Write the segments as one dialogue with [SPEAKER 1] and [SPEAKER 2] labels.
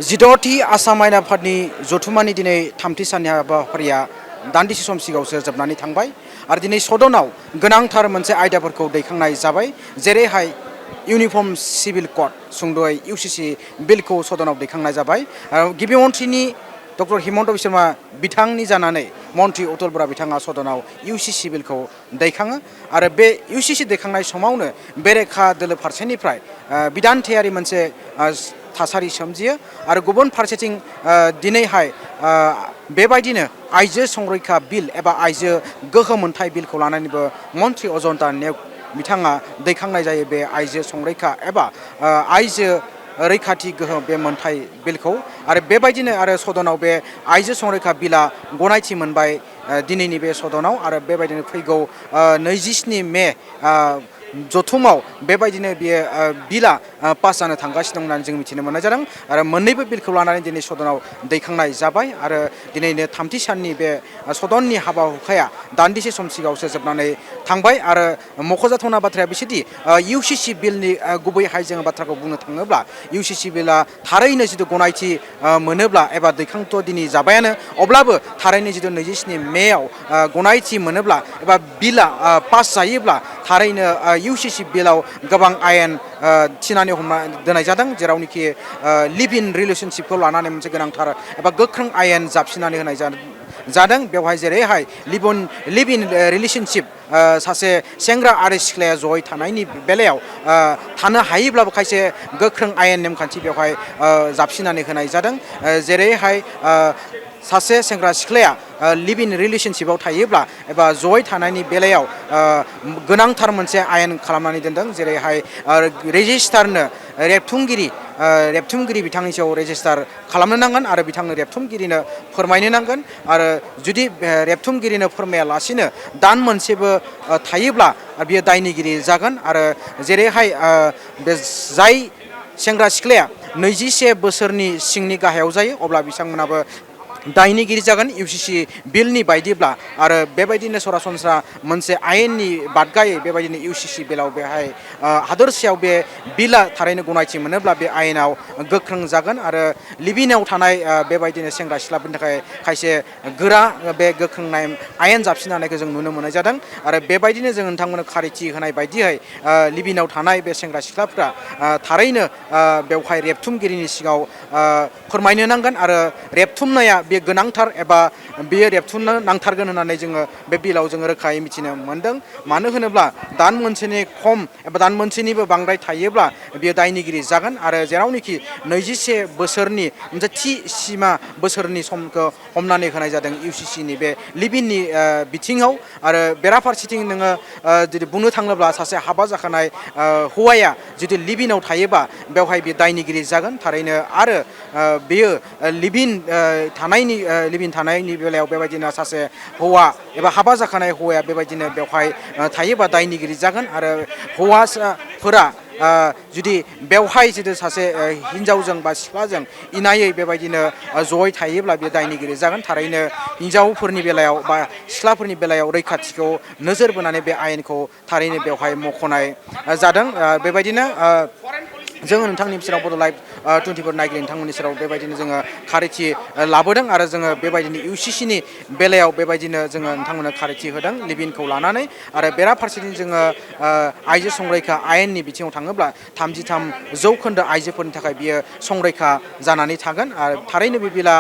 [SPEAKER 1] जिद'थि आसाम आयेन आफादनि जथुमानि दिनै थामथि साननि हाबाफारिया दान्दिसे सम सिगाङावसो जोबनानै थांबाय आरो दिनै सदनाव गोनांथार मोनसे आयदाफोरखौ दैखांनाय जाबाय जेरैहाय इउनिफर्म सिभिल कड सुंद'यै इउसिसि बिलखौ सदनाव दैखांनाय जाबाय गिबि मन्थ्रिनि डक्टर हिमन्त बिश्व शर्मा बिथांनि जानानै मन्थ्रि अतुल बरा बिथाङा सदनाव इउसिसि बिलखौ दैखाङो आरो बे इउसिसि दैखांनाय समावनो बेरेखा दोलो फारसेनिफ्राय बिदान्थायारि मोनसे थासारि सोमजियो आरो गुबुन फारसेथिं दिनैहाय बेबायदिनो आइजो संरैखा बिल एबा आइजो गोहो मोनथाय बिलखौ लानानैबो मन्थ्रि अजन्ता नेउग बिथाङा दैखांनाय जायो बे आइजो संरैखा एबा आइजो रैखाथि गोहो बे मोनथाय बिलखौ आरो बेबायदिनो आरो सदनाव बे आइजो संरैखा बिला गनायथि मोनबाय दिनैनि बे सदनाव आरो बेबायदिनो फैगौ 27 मे जथुमाव बेबायदिनो बियो बिला पास जानो थांगासिनो दं होननानै जों मिथिनो मोननाय जादों आरो मोननैबो बिलखौ लानानै दिनै सदनाव दैखांनाय जाबाय आरो दिनैनो थामथि साननि बे सदननि हाबा हुखाया दान्दिसे सम सिगाङावसो जोबनानै थांबाय आरो मख'जाथावना बाथ्राया बिसोरदि इउसिसि बिलनि गुबैहाय जोङो बाथ्राखौ बुंनो थाङोब्ला इउसिसि बिला थारैनो जिथु गनायथि मोनोब्ला एबा दैखांथ' दिनै जाबायानो अब्लाबो थारैनो जिथु 27 मेआव गनायथि मोनोब्ला एबा बिला पास जायोब्ला थारैनो इउसिसि बिलाव गोबां आयेन थिनानै हमना दोननाय जादों जेरावनोखि लिभ इन रिलेसनशिपखौ लानानै मोनसे गोनांथार एबा गोख्रों आयेन जाबसिननानै होनाय जादों बेवहाय जेरैहाय लिभ इन रिलेसनशिप सासे सेंग्रा आरो सिख्लाया जयै थानायनि बेलायाव थानो हायोब्लाबो खायसे गोख्रों आयेन नेमखान्थि बेवहाय जाबसिननानै होनाय जादों जेरैहाय सासे सेंग्रा सिख्लाया लिभ इन रिलेसनशिपआव थायोब्ला एबा जयै थानायनि बेलायाव गोनांथार मोनसे आयेन खालामनानै दोनदों जेरैहाय रेजिस्टारनो रेबथुमगिरि बिथांनि सायाव रेजिस्टार खालामनो नांगोन आरो बिथांनो रेबथुमगिरिनो फोरमायनो नांगोन आरो जुदि रेबथुमगिरिनो फोरमायालासिनो दान मोनसेबो थायोब्ला बियो दायनिगिरि जागोन आरो जेरैहाय बे जाय सेंग्रा सिख्लाया 21 बोसोरनि सिंनि गाहायाव जायो अब्ला बिथांमोनाबो दायनिगिरि जागोन इउसिसि बिलनि बायदिब्ला आरो बेबायदिनो सरासनस्रा मोनसे आयेननि बादगायै बेबायदिनो इउसिसि बिलाव बेहाय हादरसायाव बे बिला थारैनो गनायथि मोनोब्ला बे आयेनाव गोख्रों जागोन आरो लिभिनाव थानाय बेबायदिनो सेंग्रा सिख्लाफोरनि थाखाय खायसे गोरा बे गोख्रों आयेन जाबसिन होनायखौ जों नुनो मोननाय जादों आरो बेबायदिनो जों नोंथांमोननो खारिथि होनाय बायदियै लिभिनाव थानाय बे सेंग्रा सिख्लाफ्रा थारैनो बेवहाय रेबथुमगिरिनि सिगाङाव फोरमायनो नांगोन आरो रेबथुमनाया बे गोनांथार एबा बेयो रेबथुमनो नांथारगोन होननानै जोङो बे बिलाव जोङो रोखायै मिथिनो मोनदों मानो होनोब्ला दान मोनसेनि खम एबा दान मोनसेनिबो बांद्राय थायोब्ला बियो दायनिगिरि जागोन आरो जेरावनोखि 21 बोसोरनि मोनसे थि सिमा बोसोरनि समखौ हमनानै होनाय जादों इउसिसिनि बे लिभिननि बिथिङाव आरो बेराफारसेथिं नोङो जुदि बुंनो थाङोब्ला सासे हाबा जाखानाय हौवाया जुदि लिभिनाव थायोबा बेवहाय बे दायनिगिरि जागोन थारैनो आरो बेयो लिभिन थानायनि बेलायाव बेबायदिनो सासे हौवा एबा हाबा जाखानाय हौवाया बेबायदिनो बेवहाय थायोबा दायनिगिरि जागोन आरो हौवासाफोरा जुदि बेवहाय जुदि सासे हिन्जावजों बा सिख्लाजों इनायै बेबायदिनो जयै थायोब्ला बे दायनिगिरि जागोन थारैनो हिन्जावफोरनि बेलायाव बा सिख्लाफोरनि बेलायाव रैखाथिखौ नोजोर बोनानै बे आयेनखौ थारैनो बेवहाय मख'नाय जादों बेबायदिनो जोङो नोंथांनि सेराव बड' लाइभ 24 नायगिरि नोंथांमोननि सेराव बेबायदिनो जोङो खारिथि लाबोदों आरो जोङो बेबायदिनो इउसिसिनि बेलायाव बेबायदिनो जोङो नोंथांमोननो खारिथि होदों लिभिनखौ लानानै आरो बेराफारसेथिं जोङो आइजो संरैखा आयेननि बिथिङाव थाङोब्ला 33 जौखोन्दो आइजोफोरनि थाखाय बियो संरैखा जानानै थागोन आरो थारैनो बे बिला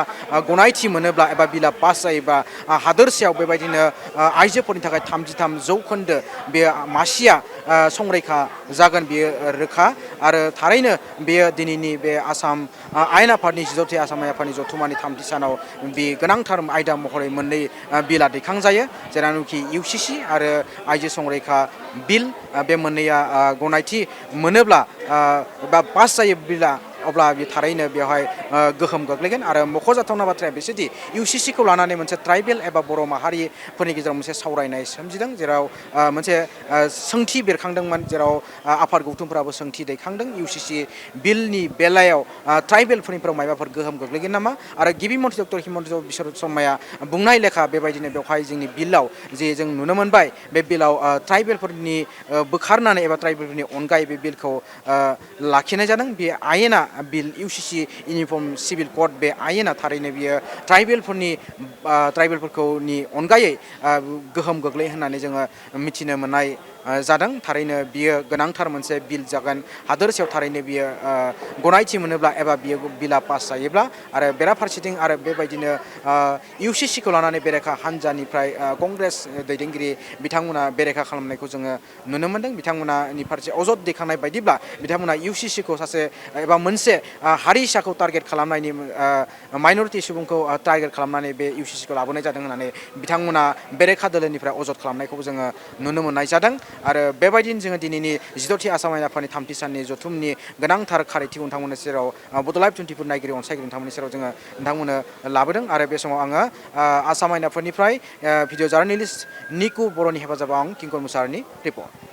[SPEAKER 1] गनायथि मोनोब्ला एबा बिला पास जायोबा हादोरसायाव बेबायदिनो आइजोफोरनि थाखाय 33 जौखोन्दो बे मासिया संरैखा जागोन बियो रोखा आरो थारैनो बेयो दिनैनि बे आसाम आयेन आफादनि 16थि आसाम आयेन आफादनि जथुमानि थामथि सानाव बे गोनांथार आयदा महरै मोननै बिला दैखांजायो जेरावनोखि इउसिसि आरो आइजो संरैखा बिल बे मोननैया गनायथि मोनोब्ला बा पास जायो बिला अब्ला बे थारैनो बेवहाय गोहोम गोग्लैगोन आरो मख'जाथावना बाथ्राया बिसोरदि इउसिसिखौ लानानै मोनसे ट्राइबेल एबा बर' माहारिफोरनि गेजेराव मोनसे सावरायनाय सोमजिदों जेराव मोनसे सोंथि बेरखांदोंमोन जेराव आफाद गौथुमफोराबो सोंथि दैखांदों इउसिसि बिलनि बेलायाव ट्राइबेलफोरनिफ्राव माबाफोर गोहोम गोग्लैगोन नामा आरो गिबि मन्थ्रि डक्टर हिमन्त बिश्व शर्माया बुंनाय लेखा बेबायदिनो बेवहाय जोंनि बिलाव जे जों नुनो मोनबाय बे बिलाव ट्राइबेलफोरनि बोखारनानै एबा ट्राइबेलफोरनि अनगायै बे बिलखौ लाखिनाय जादों बे आयेना बिल इउसिसि इउनिफर्म सिभिल कोड बे आयेना थारैनो बियो ट्राइबेलफोरनि अनगायै गोहोम गोग्लै होननानै जोङो मिथिनो मोननाय जादों। थारैनो बियो गोनांथार मोनसे बिल जागोन हादोरसेयाव थारैनो बियो गनायथि मोनोब्ला एबा बियो बिला पास जायोब्ला आरो बेराफारसेथिं आरो बेबायदिनो इउसिसिखौ लानानै बेरेखा हान्जानिफ्राय कंग्रेस दैदेनगिरि बिथांमोना बेरेखा खालामनायखौ जोङो नुनो मोनदों। बिथांमोनानि फारसे अजद दैखांनाय बायदिब्ला बिथांमोना इउसिसिखौ सासे एबा मोनसे हारिसाखौ टारगेट खालामनायनि माइनरिटि सुबुंखौ टारगेट खालामनानै बे इउसिसिखौ लाबोनाय जादों होननानै बिथांमोना बेरेखा दोलोनिफ्राय अजद खालामनायखौबो जोङो नुनो मोननाय जादों। आरो बेबायदिनो जोङो दिनैनि 14थि आसाम आयेन आफादनि 3थि साननि जथुमनि गोनांथार खारिथिखौ नोंथांमोननि सेराव बड' लाइभ 24 नायगिरि अनसायगिरि नोंथांमोननि सेराव जोङो नोंथांमोननो लाबोदों। आरो बे समाव आङो आसाम आयेन आफादनिफ्राय भिडिअ जार्नेलिस्ट निकु बर'नि हेफाजाबाव आं किंकर मुसाहारिनि रिपर्ट।